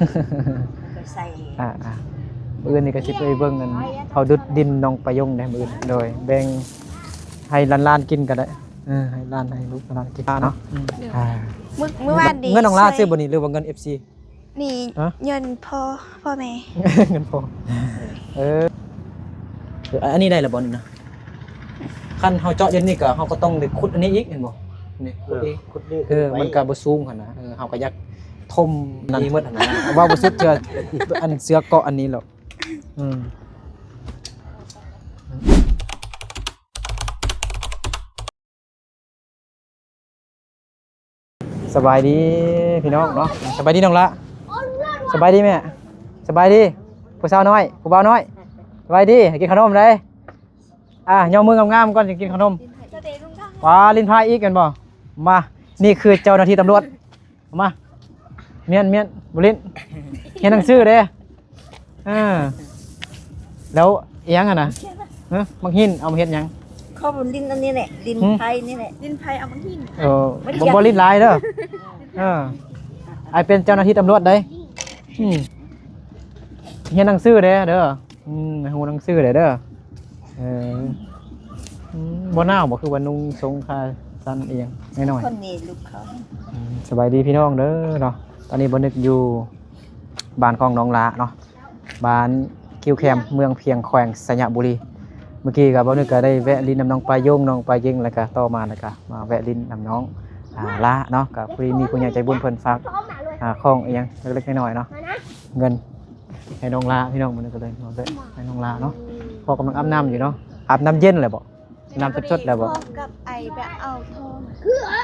ກໍໃສ່ ອ່າໆ ມື້ອື່ນນີ້ກໍຊິໄປເບິ່ງອັນເຂົາດຸດດິນໜອງປາຍົງແດ່ມື້ອື່ນ. ໂດຍ ແບ່ງໃຫ້ຫຼານໆກິນກໍໄດ້ ເອີ ໃຫ້ຫຼານໃຫ້ລູກຫຼານກິນເນາະ. ອືມ ອ່າ ມື້ ມື້ວານນີ້ ເງິນນ້ອງຫຼ້າຊື້ບໍ່ນີ້ ຫຼືວ່າເງິນເອັຟຊີ? ນີ້ ຮະ? ເງິນພໍ່ ພໍ່ແມ່ ເງິນພໍ່. ເອີ ເອີ ອັນນີ້ໄດ້ລະບໍ່ນີ້ນະ? ຄັນເຮົາເຈາະຢູ່ນີ້ກໍ ເຮົາກໍຕ້ອງໄດ້ຂຸດອັນນີ້ອີກ ເຫັນບໍ່? ນີ້ ເອີ ຂຸດອີກ ຂຸດນີ້ ເອີ ໄປ ມັນກໍບໍ່ສູງຫັ້ນນະ. ເອີ ເຮົາກໍຢາກຖົມນັ້ນໝົດຫັ້ນນະ ເວົ້າບໍ່ສຸດເທື່ອ ອັນເສື້ອເກາະອັນນີ້ແຫຼະ. ອືມ. ສະບາຍດີພີ່ນ້ອງເນາະ ສະບາຍດີນ້ອງຫຼ້າ ສະບາຍດີແມ່ ສະບາຍດີຜູ້ສາວນ້ອຍ ຜູ້ບ່າວນ້ອຍ ສະບາຍດີ ໃຫ້ກິນຂະໜົມໄດ໋. ອ່າ ຍໍມືງາມໆກ່ອນ ຈຶ່ງກິນຂະໜົມ. ວ້າ ຫຼິ້ນໄພ້ອີກແມ່ນບໍ່? ມາ ນີ້ຄືເຈົ້າໜ້າທີ່ຕຳຫຼວດ. ເອົາມາ ມ້ຽນໆ ບໍ່ຫຼິ້ນ ຮຽນໜັງສືເດ້. ເອີ ແລ້ວອີຫຍັງຫັ້ນນະ? ຮະ ໝາກຫີນເອົາມາເຮັດຫຍັງ? ເຂົາຫຼິ້ນອັນນີ້ແຫຼະ ຫຼິ້ນ ຫືມ ໄພ້ນີ້ແຫຼະ ຫຼິ້ນໄພ້ເອົາໝາກຫີນ. ເອີ ບໍ່ ບໍ່ຫຼິ້ນຫຼາຍເດີ. ເອີ ອ້າຍເປັນເຈົ້າໜ້າທີ່ຕຳຫຼວດໄດ໋. ອືມ ຮຽນໜັງສືເດ້ເດີ. ອືມ ໃຫ້ຮູ້ໜັງສືແດ່ເດີ. ເອີ ອືມ ບໍ່ໜາວບໍ່? ຄືວ່ານຸ່ງຊົງຂາສັ້ນອີ່ຫຍັງໜ້ອຍໆ. ຄົນນີ້ລູກເຂົາ. ອືມ ສະບາຍດີພີ່ນ້ອງເດີເນາະ. ຕອນນີ້ບ່າວນຶກຢູ່ບ້ານຂອງນ້ອງຫຼ້າເນາະ ບ້ານຄິວແຄມ ເມືອງພຽງ ແຂວງໄຊຍະບູລີ. ເມື່ອກີ້ກໍບ່າວນຶກກໍໄດ້ແວະຫຼິ້ນນຳນ້ອງປາຍົງ ນ້ອງປາເຢັງ ແລ້ວກໍຕໍ່ມາ ແລ້ວກໍມາແວະຫຼິ້ນນຳນ້ອງ ອ່າ ຫຼ້າເນາະ. ກໍພໍດີມີຜູ້ໃຫຍ່ໃຈບຸນເພິ່ນຝາກ ອ່າ ຂອງອີ່ຫຍັງເລັກໆນ້ອຍໆເນາະ ເງິນ ໃຫ້ນ້ອງຫຼ້າພີ່ນ້ອງ. ມື້ນີ້ກໍເລີຍມາແວະໃຫ້ນ້ອງຫຼ້າເນາະ ເພາະກຳລັງອາບນ້ຳຢູ່ເນາະ. ອາບນ້ຳເຢັນແລ້ວບໍ່? ນ້ຳສົດໆແລ້ວບໍ່? ກັບໄອແບບເອົາທໍ່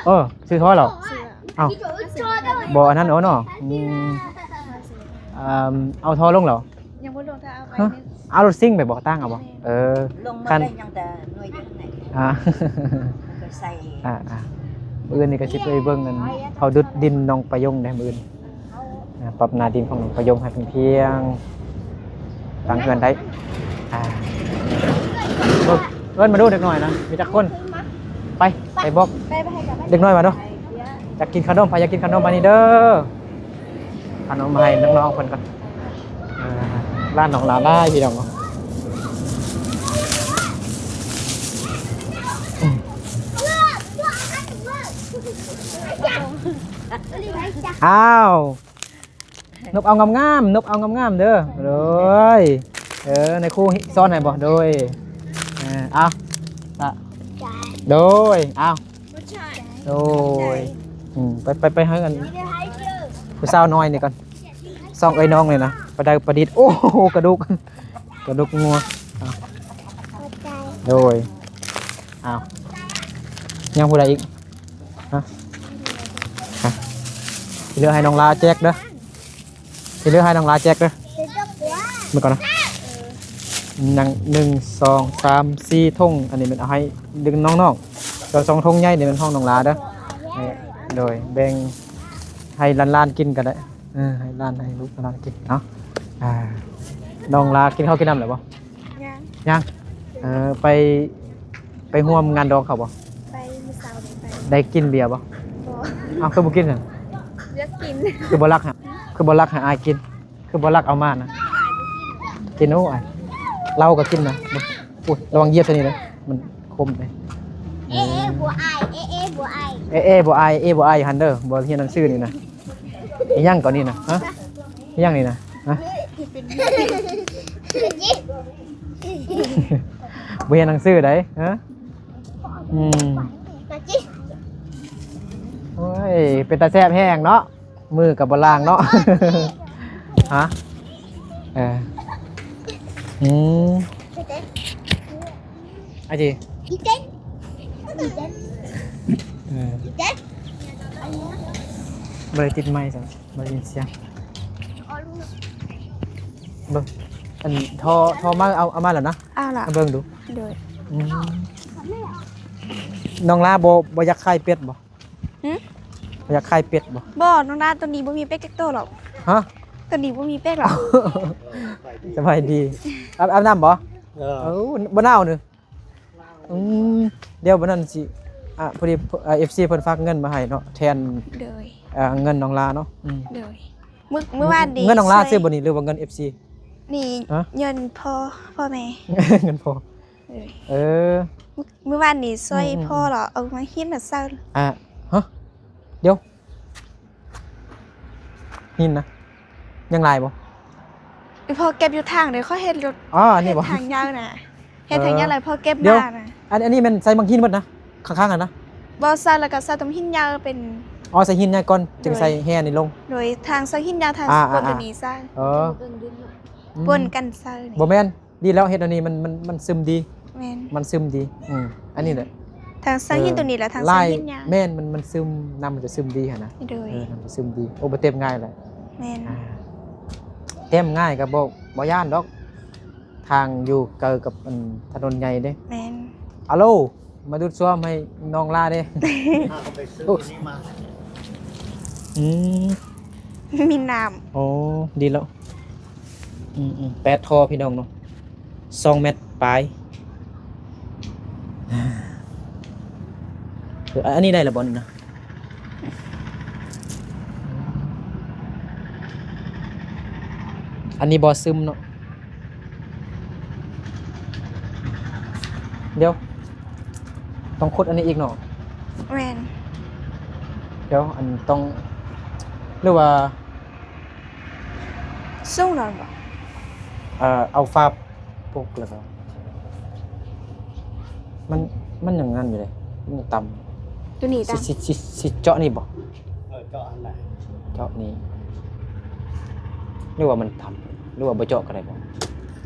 ເອີ ຊື້ທໍ່ແລ້ວ. ເອົ້າ ບໍ່ອັນນັ້ນເນາະ. ອືມ ເອົາທໍ່ລົງແລ້ວ? ຍັງບໍ່ລົງ ຖ້າເອົາໄປ. ຮະ ເອົາລົດຊິງໄປບໍ່? ຕັ້ງເອົາບໍ່? ແມ່ນ ເອີ ລົງມາ ຄັນ ໄດ້ຍັງແຕ່ໜ່ວຍດຽວນັ້ນແຫຼະ. ອ່າ ມັນກໍໃສ່ ອ່າໆ ມື້ອື່ນນີ້ກໍຊິໄປເບິ່ງອັນເຂົາດຸດດິນໜອງປາຍົງແດ່ມື້ອື່ນ. ອ່າ ປັບໜ້າດິນຂອງປາຍົງໃຫ້ເປັນພຽງ ຕັ້ງເຮືອນໄດ້. ອ່າ ເບິ່ງ ເອີ້ນມາດູເດັກນ້ອຍນະ ມີຈັກຄົນ? ໄປ ໄປບອກ ໄປ ໄປໃຫ້ກັບ ເດັກນ້ອຍມາດູ ຢາກກິນຂະໜົມ ໃຜຢາກກິນຂະໜົມມານີ້ເດີ. ຂະໜົມມາໃຫ້ນ້ອງໆເພິ່ນກ່ອນ. ອ່າ ຮ້ານນ້ອງຫຼ້າຫຼາຍພີ່ນ້ອງເນາະ. ອ້າວ ນົບເອົາງາມໆ ນົບເອົາງາມໆເດີ. ໂດຍ ເອີ ນາຍຄູສອນໃຫ້ບໍ່? ໂດຍ ເອີ ເອົາ ໂດຍ ເອົາ ໂດຍ ອືມ ໄປ ໄປ ໄປໃຫ້ອັນຜູ້ສາວນ້ອຍນີ້ກ່ອນ ສອງເອື້ອຍນ້ອງນີ້ນະ ປະໄດປະດິດ. ໂອ້ໂຫ ກະດູກ ກະດູກງົວ. ເອົາ ໂດຍ ເອົາ ຍັງຜູ້ໃດອີກ? ຮະ ຮະ ທີ່ເຫຼືອໃຫ້ນ້ອງຫຼ້າແຈກເດີ ທີ່ເຫຼືອໃຫ້ນ້ອງຫຼ້າແຈກເດີ. ເບິ່ງກ່ອນນະ ຍັງ ໜຶ່ງ ສອງ ສາມ ສີ່ຖົງ. ອັນນີ້ແມ່ນເອົາໃຫ້ດຶງນ້ອງໆ ສ່ວນສອງຖົງໃຫຍ່ນີ້ແມ່ນຂອງນ້ອງຫຼ້າເດີ. ເອີ ໂດຍ ແບ່ງໃຫ້ຫຼານໆກິນກໍໄດ້. ເອີ ໃຫ້ຫຼານ ໃຫ້ລູກຫຼານກິນເນາະ. ອ່າ ນ້ອງຫຼ້າກິນເຂົ້າກິນນ້ຳແລ້ວບໍ່? ຍັງ ຍັງ. ເອີ ໄປ ໄປຮ່ວມງານດອງເຂົາບໍ່? ໄປມື້ເຊົ້ານີ້ໄປ. ໄດ້ກິນເບຍບໍ່? ບໍ່. ເອົ້າ ຄືບໍ່ກິນຫຍັງ? ຢາກກິນ. ຄືບໍ່ລັກຫາ ຄືບໍ່ລັກໃຫ້ອ້າຍກິນ? ຄືບໍ່ລັກເອົາມານະ? ກິນໂອ້ຍ ເຫຼົ້າກໍກິນນະ. ໂອ້ຍ ລະວັງຢຽບໃສ່ນີ້ເດີ ມັນຄົມເດ້. ເອ ເອ ບໍ່ອາຍ ເອ ເອ ບໍ່ອາຍ ເອ ເອ ບໍ່ອາຍ ເອ ບໍ່ອາຍຫັ້ນເດີ ບໍ່ຮຽນໜັງສືນີ້ນະ. ອີຫຍັງເກາະນີ້ນະ? ຮະ ອີຫຍັງນີ້ນະ? ຮະ ບໍ່ຮຽນໜັງສືໃດ໋. ຮະ ອືມ ໂອ້ຍ ເປັນຕາແຊບແຮງເນາະ ມືກໍບໍ່ລ້າງເນາະ. ຮະ ເອີ ອືມ ອາຈີ ເອີ ບໍ່ໄດ້ຕິດໄມค์ຊັ້ນ ບໍ່ໄດ້ຍິນສຽງ. ເບິ່ງ ອັນທໍ່ ທໍ່ມາ ເອົາ ເອົາມາແລ້ວນະ? ເອົາລະ ມາເບິ່ງດູ. ໂດຍ ອືມ ນ້ອງຫຼ້າບໍ່ ບໍ່ຢາກຂາຍເປັດບໍ່? ຫຶ? ຢາກຂາຍເປັດບໍ່? ບໍ່ ນ້ອງຫຼ້າ ໂຕນີ້ບໍ່ມີເປັດຈັກໂຕຫຼອກ. ຮະ? ໂຕນີ້ບໍ່ມີເປັດຫຼອກ. ສະບາຍດີ ອາບ ອາບນ້ຳບໍ່? ເອີ ເອີ ບໍ່ໜາວເນີ. ອືມ ດຽວບັດນັ້ນຊິ ອ່າ ພໍດີ ເອີ ເອັຟຊີເພິ່ນຝາກເງິນມາໃຫ້ເນາະ ແທນ ໂດຍ ເອີ ເງິນນ້ອງຫຼ້າເນາະ. ອືມ ໂດຍ ມື້ ມື້ວານນີ້ ເງິນນ້ອງລາຊື້ບໍ່ນີ້ ຫຼືວ່າເງິນເອັຟຊີ? ນີ້ ຮະ? ເງິນພໍ່ ພໍ່ແມ່ ເງິນພໍ່ ເອີ ເອີ ມື້ ມື້ວານນີ້ຊ່ອຍ ອືມ ພໍ່ລາວເອົາມາຫີນມາເຊົາ. ອ່າ ຮະ? ດຽວ ຫີນນະ ຍັງຫຼາຍບໍ່? ອີ່ພໍ່ເກັບຢູ່ທາງເດ້ ຂ້ອຍເຮັດລົດ ອໍ ອັນນີ້ບໍ່? ເຮັດທາງຍາວນະ ເຮັດທາງຍາວ ເອີ ແລ້ວພໍ່ເກັບມານະ. ອັນ ອັນນີ້ແມ່ນໃສ່ບັກຫີນໝົດນະ ຂ້າງໆຫັ້ນນະ? ບໍ່ ໃສ່ແລ້ວກໍໃສ່ຕົມຫີນຍາວເປັນ ອໍ ໃສ່ຫີນຍາວກ່ອນ ໂດຍ ຈຶ່ງໃສ່ແຮ່ນີ້ລົງ. ໂດຍ ທາງໃສ່ຫີນຍາວ ທາງ ອ່າ ປົນ ອ່າ ຕົວນີ້ໃສ່ ເອີ ປົນກັນໃສ່ນີ້ ບໍ່ແມ່ນ ດີແລ້ວ ເຮັດອັນນີ້ມັນ ມັນ ມັນຊຶມດີ. ແມ່ນ ມັນຊຶມດີ. ອືມ ອັນນີ້ແຫຼະ ທາງໃສ່ຫີນ ເອີ ຕົວນີ້ແຫຼະ ທາງໃສ່ຫີນຍາວ ແມ່ນ ມັນ ມັນຊຶມ ນ້ຳມັນຈະຊຶມດີຫັ້ນນະ. ໂດຍ ເອີ ນ້ຳຈະຊຶມດີ. ໂອ້ ບໍ່ເຕັມງ່າຍແຫຼະ. ແມ່ນ ອ່າ ເຕັມງ່າຍກໍບໍ່ ບໍ່ຢ້ານດອກ ທາງຢູ່ໃກ້ກັບອັນຖະໜົນໃຫຍ່ເດ້. ແມ່ນ ອາໂລ ມາດູດຊວມໃຫ້ນ້ອງລາເດ້. ພາເຂົາໄປຊື້ນີ້ມາ. ອືມ ມີນ້ຳ. ໂອ້ ດີແລ້ວ. ອືມໆ ແປດທໍ່ພີ່ນ້ອງເນາະ ສອງແມັດປາຍ. ເອີ ອັນນີ້ໄດ້ລະບໍ່ນີ້ນະ? ອັນນີ້ບໍ່ຊຶມເນາະ. ດຽວ ຕ້ອງຂຸດອັນນີ້ອີກເນາະ. ແມ່ນ ດຽວ ອັນຕ້ອງ ຫຼືວ່າ ສູງແລ້ວບໍ່? ເອີ ເອົາຝາປົກແລ້ວກໍ ມັນ ມັນຍັງນັ້ນຢູ່ເດ້ ມັນຕ່ຳ. ຕົວນີ້ຕ່ຳ. ຊິ ຊິ ຊິ ຊິເຈາະນີ້ບໍ່? ເອີ ເຈາະອັນໃດ? ເຈາະນີ້ ຫຼືວ່າມັນຕ່ຳ ຫຼືວ່າບໍ່ເຈາະກໍໄດ້ບໍ່?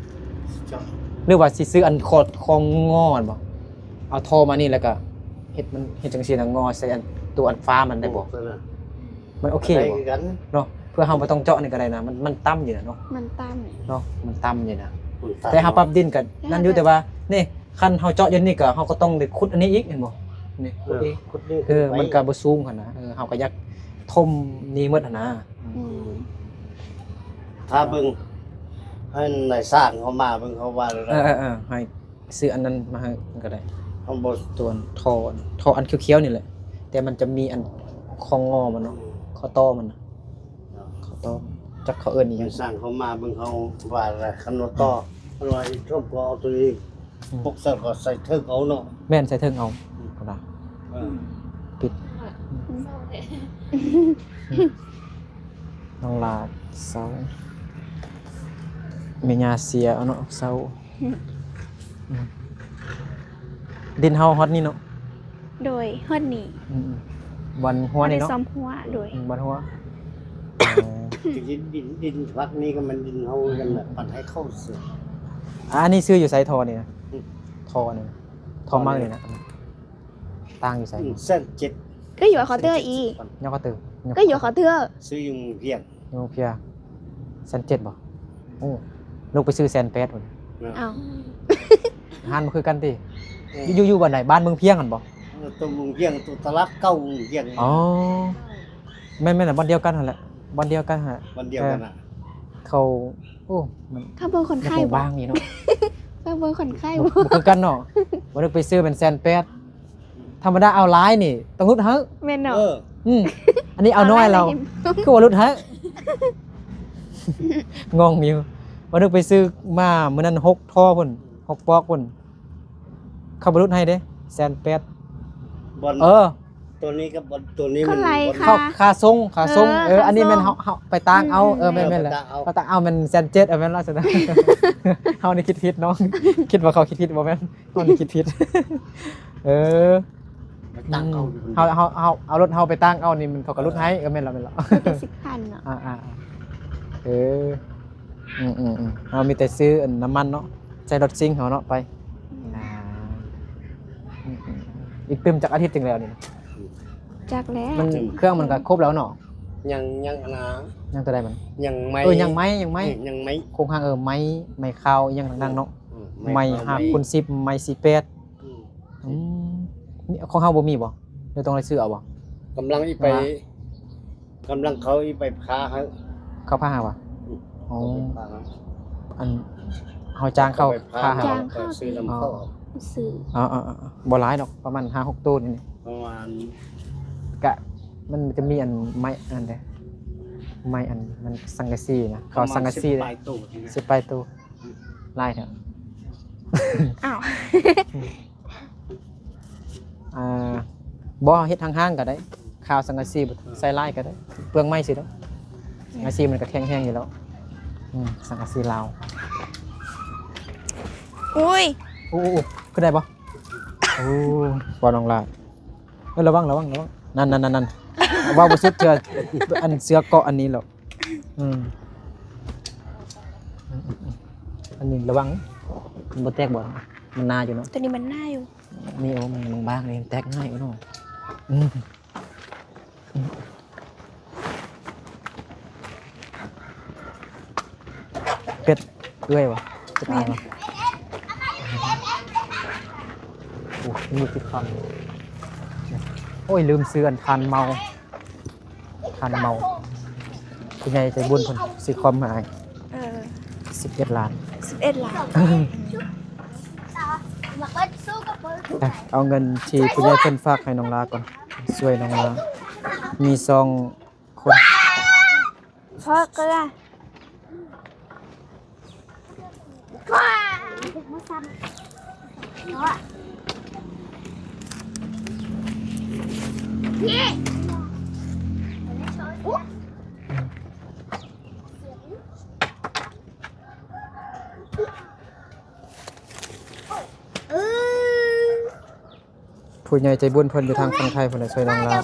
ເຈາະ ຫຼືວ່າຊິຊື້ອັນຄໍ ຄໍງໍຫັ້ນບໍ່? ເອົາທໍ່ມານີ້ ແລ້ວກໍເຮັດມັນ ເຮັດຈັ່ງຊີ້ນະ ງໍໃສ່ອັນ ຕົວອັນຝາມັນໄດ້ບໍ່? ໂອ້ ມັນໂອເຄບໍ່? ໄດ້ຄືກັນເນາະ ເພື່ອເຮົາບໍ່ຕ້ອງເຈາະນີ້ກໍໄດ້ນະ. ມັນ ມັນຕ່ຳຢູ່ນະເນາະ. ມັນຕ່ຳເນາະ ມັນຕ່ຳຢູ່ນະ. ມັນຕ່ຳ ແຕ່ເຮົາປັບດິນກໍນັ້ນຢູ່ ແຕ່ວ່ານີ້ ຄັນເຮົາເຈາະຢູ່ນີ້ກໍ ເຮົາກໍຕ້ອງໄດ້ຂຸດອັນນີ້ອີກ ເຫັນບໍ່? ນີ້ ເອີ ຂຸດນີ້ ເອີ ມັນກໍບໍ່ສູງຫັ້ນນະ. ເອີ ເຮົາກໍຢາກຖົມນີ້ໝົດຫັ້ນນະ. ອືມ ຖ້າເບິ່ງ ໃຫ້ນາຍຊ່າງເຂົາມາເບິ່ງ ເຂົາວ່າແນວໃດ. ເອີໆ ໃຫ້ ຊື້ອັນນັ້ນມາໃຫ້ມັນກໍໄດ້. ເຮົາບໍ່ ຕົວທໍ່ ທໍ່ອັນຂຽວໆນີ້ແຫຼະ ແຕ່ມັນຈະມີອັນ ຄໍງໍມັນເນາະ ອືມ ຂໍ້ຕໍ່ມັນນະ ເນາະ ຂໍ້ຕໍ່ ຈັກເຂົາເອີ້ນອີ່ຫຍັງ. ຊ່າງເຂົາມາເບິ່ງ ເຂົາວ່າຄັນວ່າຕໍ່ ອືມ ຄັນວ່າອີກທົ່ວກໍເອົາຕົວນີ້ ອືມ ປົກໃສ່ກໍໃສ່ເທິງເອົາເນາະ. ແມ່ນ ໃສ່ເທິງເອົາ ອືມ ພຸ້ນນະ. ເອີ ອືມ ປິດ ອືມ ອືມ ນ້ອງຫຼ້າເຊົາ ແມ່ຍ່າເສຍເອົາເນາະ ເຊົາ. ອືມ ອືມ ດິນເຮົາຮອດນີ້ເນາະ. ໂດຍ ຮອດນີ້. ອືມໆ ບ່ອນຮົ້ວນີ້ເນາະ ບ່ອນຮົ້ວ. ໂດຍ ອືມ ບ່ອນຮົ້ວ. ອໍ ທີ່ດິນ ດິນ ດິນພັກນີ້ກໍແມ່ນດິນເຮົາກັນແຫຼະ ອືມໆ ປັນໃຫ້ເຂົາຊື່. ອ່າ ອັນນີ້ຊື້ຢູ່ໃສ ທໍ່ນີ້ນະ? ອືມ ທໍ່ນີ້ ທໍ່ມັກນີ້ນະ ຕ່າງຢູ່ໃສ? ອືມ ແສນເຈັດ. ກໍຢູ່ເຂົາເຕີອີກ. ຍັງເຂົາເຕີ ກໍຢູ່ເຂົາເຕີ. ຊື້ຢູ່ເມືອງພຽງ. ຢູ່ເມືອງພຽງ ແສນເຈັດບໍ່? ໂອ້ ລູກໄປຊື້ແສນແປດພຸ້ນ. ເອີ ເອົ້າ ຮ້ານບໍ່ຄືກັນຕິ? ເອີ ຢູ່ ຢູ່ ຢູ່ບ້ານໃດ? ບ້ານເມືອງພຽງຫັ້ນບໍ່? ເອີ ຕົວເມືອງພຽງ ຕົວຕະຫຼາດເກົ່າເມືອງພຽງ. ອໍ ແມ່ນໆ ບ່ອນດຽວກັນຫັ້ນແຫຼະ ບ່ອນດຽວກັນຫັ້ນແຫຼະ ບ່ອນດຽວກັນນະ. ເອີ ເຂົາ ໂອ້ ມັນ ເຂົາເບິ່ງຄົນຂາຍບໍ່? ບາງອີກເນາະ ເຂົາເບິ່ງຄົນຂາຍບໍ່? ບໍ່ ບໍ່ຄືກັນເນາະ. ບໍ່ໄດ້ໄປຊື້ແມ່ນແສນແປດ. ທຳມະດາເອົາຫຼາຍນີ້ຕ້ອງຫຼຸດໃຫ້. ແມ່ນເນາະ. ເອີ ອືມ ອັນນີ້ເອົາໜ້ອຍແລ້ວ ເອົາຫຼາຍແລ້ວ ຄືວ່າຫຼຸດໃຫ້. ງົງຢູ່ ວ່ານຶກໄປຊື້ມາມື້ນັ້ນຫົກທໍ່ພຸ້ນ ຫົກປອກພຸ້ນ ເຂົາບໍ່ຫຼຸດໃຫ້ເດ້ ແສນແປດ. ບ່ອນ ເອີ ຕົວນີ້ກັບຕົວນີ້ມັນ ເຂົາໄລ່ຄ່າ ຄ່າສົ່ງ ຄ່າສົ່ງ. ເອີ ເອີ ອັນນີ້ແມ່ນເຮົາ ເຮົາໄປຕ່າງເອົາ. ອືມ ເອີ ແມ່ນໆ ແລ້ວ ໄປຕ່າງເອົາ ໄປຕ່າງເອົາແມ່ນແສນເຈັດ. ເອີ ແມ່ນລະຊັ້ນ ເຮົານີ້ຄິດຜິດເນາະ ຄິດວ່າເຂົາຄິດຜິດ ບໍ່ແມ່ນ. ຕອນນີ້ຄິດຜິດ. ເອີ ໄປຕັ້ງເອົາຢູ່ ອືມ ເຮົາ ເຮົາ ເຮົາເອົາລົດເຮົາໄປຕັ້ງເອົານີ້ ມັນ ເຂົາກໍຫຼຸດໃຫ້. ເອີ ເອີ ແມ່ນລະ ແມ່ນລະ ເຈັດສິບພັນເນາະ. ອ່າໆ ເອີ ອືມໆ ເຮົາມີແຕ່ຊື້ອັນນ້ຳມັນເນາະ ໃສ່ລົດຊິງເຮົາເນາະ ໄປ. ອືມ ອ່າ ອືມໆ ອີກຕື່ມຈັກອາທິດຈຶ່ງແລ້ວນີ້ນະ? ຈັກແລ້ວ ມັນ ເຄື່ອງມັນກໍຄົບແລ້ວເນາະ. ຍັງ ຍັງອັນນະ ຍັງຕົວໃດມັນ? ຍັງໄມ້ ເອີ ຍັງໄມ້ ຍັງໄມ້ ອືມ ຍັງໄມ້ ໂຄງຮ່າງ ເອີ ໄມ້ ໄມ້ຂາວອີ່ຫຍັງຕ່າງໆເນາະ. ອືມ ໄມ້ ໄມ້ຂາວ ຫ້າຄູນສິບ ໄມ້ ໄມ້ສີ່ແປດ. ອືມ ອືມ ຂອງເຮົາບໍ່ມີບໍ່ ຫຼືຕ້ອງໄດ້ຊື້ເອົາບໍ່? ກຳລັງອີ່ໄປ ວ່າ ກຳລັງເຂົາອີ່ໄປຜ່າໃຫ້ ເຂົາຜ່າໃຫ້ຫວາ? ອືມ ອໍ ເຂົາໄປຜ່າໃຫ້ ອັນເຮົາຈ້າງເຂົາຜ່າໃຫ້ ຈ້າງເຂົາ ໄປຊື້ນຳເຂົາ. ອໍ ຊື້ ອໍໆໆ ບໍ່ຫຼາຍດອກ ປະມານຫ້າຫົກໂຕນີ້ ປະມານ ກະ ມັນຈະມີອັນໄມ້ອັນນັ້ນເດ້ ໄມ້ອັນມັນສັງກະສີນະ ເຂົາເອົາສັງກະສີ ປະມານສິບປາຍໂຕນີ້ນະ ສິບປາຍໂຕ ອືມ ຫຼາຍແທ້ ອ້າວ ອ່າ ບໍ່ ເຮັດຫ່າງໆກໍໄດ້ ຄາວສັງກະສີ ເອີ ໃສ່ຫຼາຍກໍໄດ້ ເປືອງໄມ້ຊື່ດອກ ສັງກະສີມັນກໍແຂງແຮງຢູ່ແລ້ວ ອືມ ສັງກະສີລາວ ອຸ້ຍ ໂອ້ ໂອ້ ໂອ້ ຂຶ້ນໄດ້ບໍ່? ໂອ້ ບໍ່ ນ້ອງຫຼ້າ ເອີ ລະວັງ ລະວັງ ລະວັງ ນັ້ນໆໆໆ ເວົ້າບໍ່ສຸດເທື່ອ ອັນເສື້ອເກາະອັນນີ້ແຫຼະ ອືມ ອັນນີ້ລະວັງ ມັນບໍ່ແຕກບໍ່? ມັນໜາຢູ່ເນາະ ຕົວນີ້ມັນໜາຢູ່ ນີ້ ໂອ້ ມັນບາງໆ ນີ້ແຕກງ່າຍເນາະ ອືມ. ເປັດເອື້ອຍຫວາ? ເປັດອ້າຍຫວາ? ແມ່ນ ໂອ້ຍ ມືຕິດຄຳ ໂອ້ຍ ລືມຊື້ອັນທານເມົາ ທານເມົາ ຜູ້ໃຫຍ່ໃຈບຸນເພິ່ນຊື້ຄອມໃຫ້ອ້າຍ ເອີ ສິບເອັດລ້ານ ສິບເອັດລ້ານ ເອົາເງິນທີ່ຜູ້ໃຫຍ່ເພິ່ນຝາກໃຫ້ນ້ອງຫຼ້າກ່ອນ ຊ່ວຍນ້ອງຫຼ້າ ມີສອງຄົນ ເພາະເກືອ ຜູ້ໃຫຍ່ໃຈບຸນເພິ່ນຢູ່ທາງຝັ່ງໄທພຸ້ນນະ ຊ່ວຍນ້ອງຫຼ້າ ໂດຍ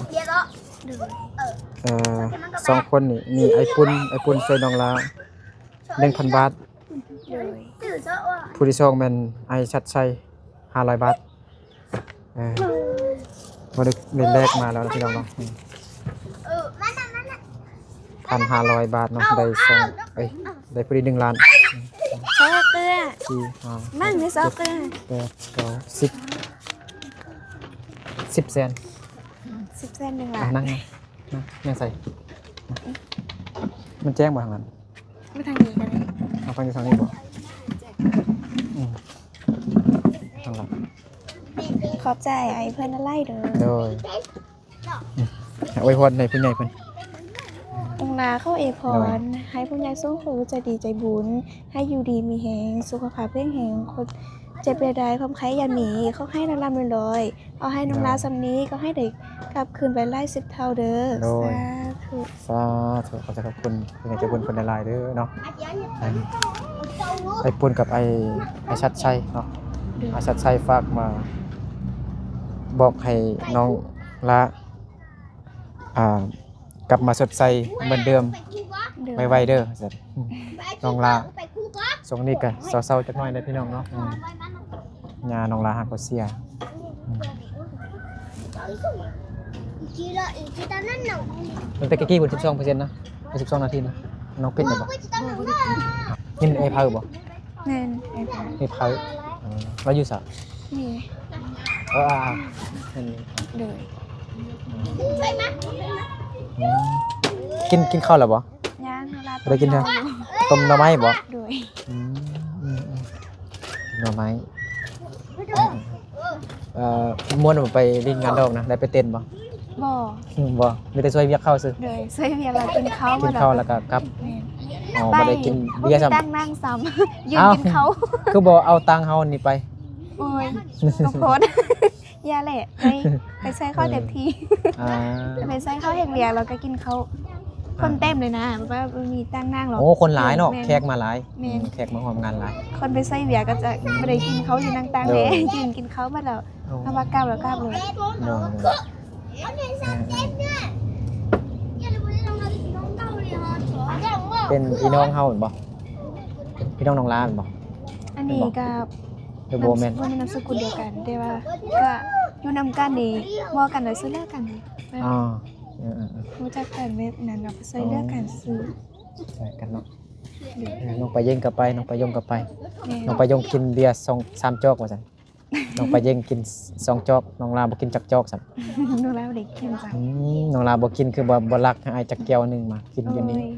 ເອີ ສອງຄົນນີ້ ມີອ້າຍປຸນ ອ້າຍປຸນຊ່ວຍນ້ອງຫຼ້າ ໜຶ່ງພັນບາດ ໂດຍ ຜູ້ທີສອງແມ່ນອ້າຍຊັດໄຊ ຫ້າຮ້ອຍບາດ ເອີ ບໍ່ໄດ້ ໄດ້ແລກມາແລ້ວນະພີ່ນ້ອງເນາະ ອືມ ພັນຫ້າຮ້ອຍບາດເນາະ ໄດ້ສອງ ເອີຍ ໄດ້ພໍດີໜຶ່ງລ້ານ ຊອກເກືອ ສີ່ ຫ້າ ມັນມີຊອກເກືອ ແປດ ເກົ້າ ສິບ ສິບແສນ ສິບແສນໜຶ່ງລ້ານ ອ່ະ ນັ່ງ ນັ່ງ ນັ່ງໃສ່ ມັນແຈ້ງບໍ່ທາງນັ້ນ? ມາທາງນີ້ກໍໄດ້ ເອົາຟັງຢູ່ທາງນີ້ບໍ່? ອືມ ທາງຫຼັງ ຂອບໃຈອ້າຍເພິ່ນຫຼາຍໆເດີ ໂດຍ ອືມ ອວຍພອນໃຫ້ຜູ້ໃຫຍ່ເພິ່ນ ນ້ອງຫຼ້າຂໍອວຍພອນ ໂດຍ ໃຫ້ຜູ້ໃຫຍ່ສູງຜູ້ໃຈດີໃຈບຸນ ໃຫ້ຢູ່ດີມີແຮງ ສຸຂະພາບແຂງແຮງ ຄົນເຈັບຢ່າໄດ້ ຄວາມໄຂ້ຢ່າມີ ຂໍໃຫ້ລ່ຳໆລວຍໆ ເອົາໃຫ້ນ້ອງຫຼ້າ ໂດຍ ສ່ຳນີ້ ກໍໃຫ້ໄດ້ກັບຄືນໄປຫຼາຍສິບເທົ່າເດີ ໂດຍ ສາທຸ ສາທຸ ຂອບໃຈຂອບຄຸນ ເປັນໃຈບຸນເພິ່ນຫຼາຍໆເດີເນາະ ອ້າຍປຸນກັບອ້າຍ ອ້າຍຊັດໄຊເນາະ ໂດຍ ອ້າຍຊັດໄຊຝາກມາບອກໃຫ້ນ້ອງຫຼ້າ ອ່າ ກັບມາສົດໃສເໝືອນເດີມ ໂດຍ ໄວໆເດີ ວ່າຊັ້ນ ນ້ອງຫຼ້າ ຊ່ວງນີ້ກະເສົ້າໆຈັກໜ້ອຍເດີພີ່ນ້ອງເນາະ ອືມ ຍ່ານ້ອງຫຼ້າຫາກໍເສຍ ອືມ ຕັ້ງແຕ່ກີ້ພຸ້ນ ສິບສອງເປີເຊັນນະ ສິບສອງນາທີນະ ນ້ອງປິດແລ້ວບໍ່? ຍິນເອເພົາບໍ່? ແມ່ນ ເອເພົາ ເອເພົາ ເອີ ລາວຢູ່ໃສ? ນີ້ ເອີ ອ່າ ເຫັນ ໂດຍ ອືມ ກິນ ກິນເຂົ້າແລ້ວບໍ່? ຍັງ ບໍ່ໄດ້ກິນເທື່ອ ຕົ້ມໜໍ່ໄມ້ບໍ່? ໂດຍ ອືມ ອືມ ອືມ ໜໍ່ໄມ້ ເອີ ມ່ວນບໍ່ໄປຫຼິ້ນງານດອກນະ ໄດ້ໄປເຕັ້ນບໍ່? ບໍ່ ອືມ ບໍ່ ມີແຕ່ຊ່ວຍວຽກເຂົາຊື່ ໂດຍ ຊ່ວຍວຽກແລ້ວກິນເຂົ້າ ກິນເຂົ້າແລ້ວກໍກັບ ແມ່ນ ອໍ ໄປ ບໍ່ໄດ້ກິນເບຍຊ້ຳ ບໍ່ມີຕັງນັ່ງຊ້ຳ ຢືນກິນເຂົ້າ ຄືບໍ່ເອົາຕັງເຮົານີ້ໄປ? ໂອ້ຍ ກໍໂພດ ຢ່າແຫຼະ ໄປ ໄປຊ່ວຍເຂົາເຕັມທີ່ ອ່າ ໄປຊ່ວຍເຂົາເຮັດວຽກແລ້ວກໍກິນເຂົ້າ ອ່າ ຄົນເຕັມເລີຍນະ ແບບວ່າບໍ່ມີຕັງນັ່ງດອກ ໂອ້ ຄົນຫຼາຍເນາະ ແມ່ນ ແຂກມາຫຼາຍ ແມ່ນ ອືມ ແຂກມາຮ່ວມງານຫຼາຍ ຄົນໄປຊ່ວຍວຽກກໍຈະບໍ່ໄດ້ກິນເຂົ້າຢູ່ນັ່ງຕາງແຫຼະ ໂດຍ ກິນ ກິນເຂົ້າໝົດແລ້ວ ໂອ້ ເຮົາວ່າກັບແລ້ວກັບເລີຍ ໂດຍ ໂດຍ ເປັນພີ່ນ້ອງເຮົາແມ່ນບໍ່? ພີ່ນ້ອງນ້ອງຫຼ້າແມ່ນບໍ່? ອັນນີ້ກໍ ຫຼືບໍ່ແມ່ນ? ນາມສະ ບໍ່ແມ່ນນາມສະກຸນດຽວກັນ ແຕ່ວ່າກໍຢູ່ນຳກັນນີ້ ເວົ້າກັນແລ້ວຊ່ວຍເຫຼືອກັນ ອໍ ເອີໆໆ ຮູ້ຈັກກັນແບບນັ້ນ ເຮົາກໍຊ່ວຍເຫຼືອກັນຊື່ ຊ່ວຍກັນເນາະ ໂດຍ ນ້ອງປາເຢັງກໍໄປ ນ້ອງປາຍົງກໍໄປ ແມ່ນ ນ້ອງປາຍົງກິນເບຍສອງສາມຈອກວ່າຊັ້ນ ນ້ອງປາເຢັງກິນສອງຈອກ ນ້ອງຫຼ້າບໍ່ກິນຈັກຈອກຊ້ຳ ນ້ອງຫຼ້າບໍ່ໄດ້ກິນຊ້ຳ ອືມ ນ້ອງຫຼ້າບໍ່ກິນ ຄືບໍ່ ບໍ່ລັກໃຫ້ອ້າຍຈັກແກ້ວໜຶ່ງມາກິນຢູ່ນີ້ ໂອ້ຍ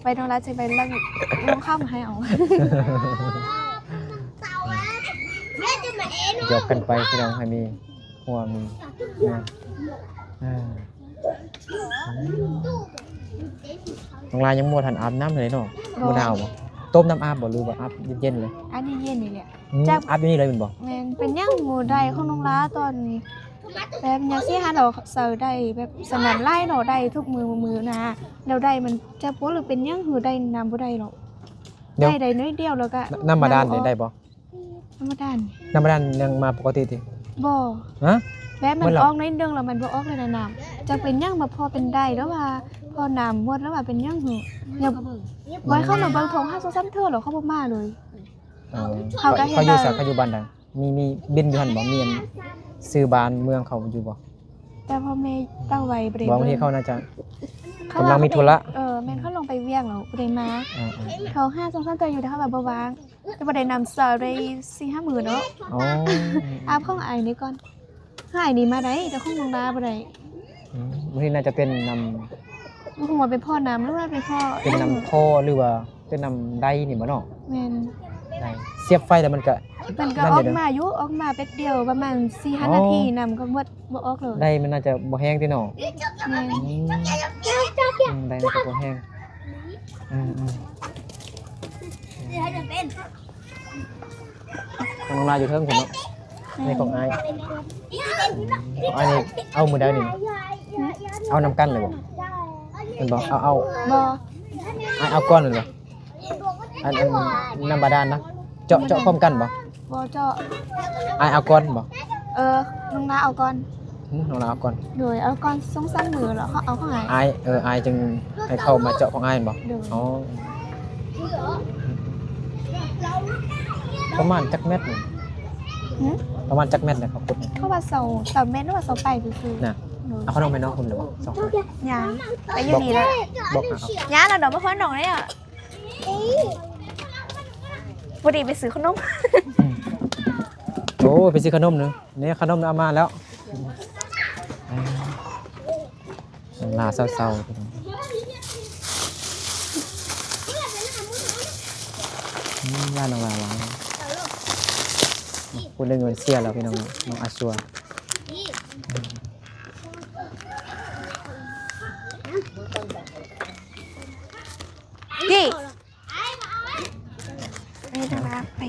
ໄປນ້ອງຫຼ້າຊິໄປລັກ ນ້ອງເຂົ້າມາໃຫ້ເອົາ ຢອກກັນໄປພີ່ນ້ອງ ໃຫ້ມີຫົວມີງາ ອ່າ ອືມ ນ້ອງລາຍັງບໍ່ທັນອາບນ້ຳເລີຍເນາະ. ບໍ່ ບໍ່ໜາວບໍ່? ຕົ້ມນ້ຳອາບບໍ່ ຫຼືວ່າອາບເຢັນໆເລີຍ? ອາບເຢັນໆນີ້ແຫຼະ. ອືມ ຈັກອາບຢູ່ນີ້ເລີຍແມ່ນບໍ່? ແມ່ນ. ເປັນຫຍັງຫົວໄດຂອງນ້ອງລາຕອນນີ້ ແບບຍາສີຫາດອກໃສ່ໄດ້ແບບສະໜັ່ນຫຼາຍເນາະ ໄດ້ທຸກມື້ມື້ນະ ແລ້ວໄດ້ມັນຈັບປົວ ຫຼືເປັນຫຍັງ ຫຼືໄດ້ນ້ຳບໍ່ໄດ້ເນາະ. ໄດ້ ໄດ້ໜ້ອຍດຽວ ແລ້ວກໍ ນ້ຳ ນ້ຳບາດານນີ້ໄດ້ບໍ່? ນ້ຳບາດານ ນ້ຳບາດານຍັງມາປົກກະຕິຕິ? ບໍ່. ຮະ? ແບບມັນອອກໜ້ອຍໜຶ່ງແລ້ວມັນບໍ່ອອກເລີຍນະນ້ຳ. ຈັກເປັນຫຍັງ ມາພໍເປັນໄດ້ ຫຼືວ່າພໍນ້ຳໝົດ ຫຼືວ່າເປັນຫຍັງຫື? ບໍ່ໃຫ້ເຂົາມາເບິ່ງ ໂທຫາສອງສາມເທື່ອແລ້ວເຂົາບໍ່ມາເລີຍ. ເອີ ເຂົາກໍເຮັດ ເຂົາຢູ່ໃສ? ເຂົາຢູ່ບ້ານໃດ? ມີ ມີບິນຢູ່ຫັ້ນບໍ່? ມີອັນຊື່ບ້ານເມືອງເຂົາຢູ່ບໍ່? ແຕ່ພໍ່ແມ່ເຕົ້າໄວ້ບໍ່ໄດ້ເບິ່ງ. ບາງທີເຂົາໜ້າຈະກຳລັງມີທຸລະ. ເອີ ແມ່ນ ເຂົາລົງໄປວຽກແລ້ວບໍ່ໄດ້ມາ. ເອີໆ ໂທຫາສອງສາມເທື່ອຢູ່ ແຕ່ເຂົາວ່າບໍ່ວ່າງ ແຕ່ບໍ່ໄດ້ນ້ຳສາວໄດ້ສີ່ຫ້າມື້ເນາະ. ອໍ ອາບຂອງອ້າຍນີ້ກ່ອນ. ອ້າຍນີ້ມາໄດ້ ແຕ່ຂອງນ້ອງລາບໍ່ໄດ້. ອືມ ບາງທີໜ້າຈະເປັນນ້ຳ ບໍ່ຮູ້ວ່າໄປພໍ້ນ້ຳ ຫຼືວ່າໄປພໍ້ ເປັນນ້ຳຄໍ ຫຼືວ່າເປັນນ້ຳໄດນີ້ບໍ່ເນາະ? ແມ່ນ ໄດ. ສຽບໄຟແລ້ວມັນກະ ມັນກະອອກມາຢູ່ ອອກມາແປັບດຽວ ປະມານສີ່ຫ້ານາທີ ນ້ຳກໍໝົດ ບໍ່ອອກເລີຍ. ໄດມັນໜ້າຈະບໍ່ແຮງຕິເນາະ? ແມ່ນ. ອືມ ອືມ ໄດມັນກະບໍ່ແຮງ. ອືມໆ ຂອງນ້ອງລາຢູ່ເທິງພຸ້ນເນາະ. ແມ່ນ. ນີ້ຂອງອ້າຍ ຂອງອ້າຍນີ້ເອົາມື້ໃດນີ້? ຫື? ເອົານຳກັນເລີຍບໍ່? ແມ່ນບໍ່? ເອົາ ເອົາ ບໍ່ ອ້າຍເອົາກ່ອນແມ່ນບໍ່? ອັນ ອັນນ້ຳບາດານນະ ເຈາະ ເຈາະພ້ອມກັນບໍ່? ບໍ່ເຈາະ. ອ້າຍເອົາກ່ອນບໍ່? ເອີ ນ້ອງລາເອົາກ່ອນ. ຫື ນ້ອງລາເອົາກ່ອນ. ໂດຍ ເອົາກ່ອນສອງສາມມື້ແລ້ວເຂົາເອົາຂອງອ້າຍ. ອ້າຍ ເອີ ອ້າຍຈຶ່ງໃຫ້ເຂົາມາເຈາະຂອງອ້າຍແມ່ນບໍ່? ໂດຍ. ອໍ ປະມານຈັກແມັດນີ້? ຫື? ປະມານຈັກແມັດແຫຼະເຂົາຂຸດນີ້? ເຂົາວ່າຊາວ ຊາວແມັດ ຫຼືວ່າຊາວປາຍຊື່ໆນະ. ໂດຍ. ເອົາຂະໜົມໃຫ້ນ້ອງພຸ້ນແລ້ວບໍ່? ສອງຄົນ ຍັງ ໄປຢູ່ນີ້ແຫຼະ. ບອກ ບອກ ຍາແລ້ວດອກ ບໍ່ພໍ້ນ້ອງເດ້. ພໍດີໄປຊື້ຂະໜົມ. ອືມ ໂອ້ ໄປຊື້ຂະໜົມເນາະ. ນີ້ຂະໜົມເອົາມາແລ້ວ. ອືມ ນ້ອງລາເຊົາໆ ອືມ ຢ້ານນ້ອງລາຫຼາຍ. ຜູ້ໜຶ່ງມັນເສຍແລ້ວພີ່ນ້ອງເນາະ ນ້ອງອາຊົວ. ນີ້ ໄປທາງລາວໄປ.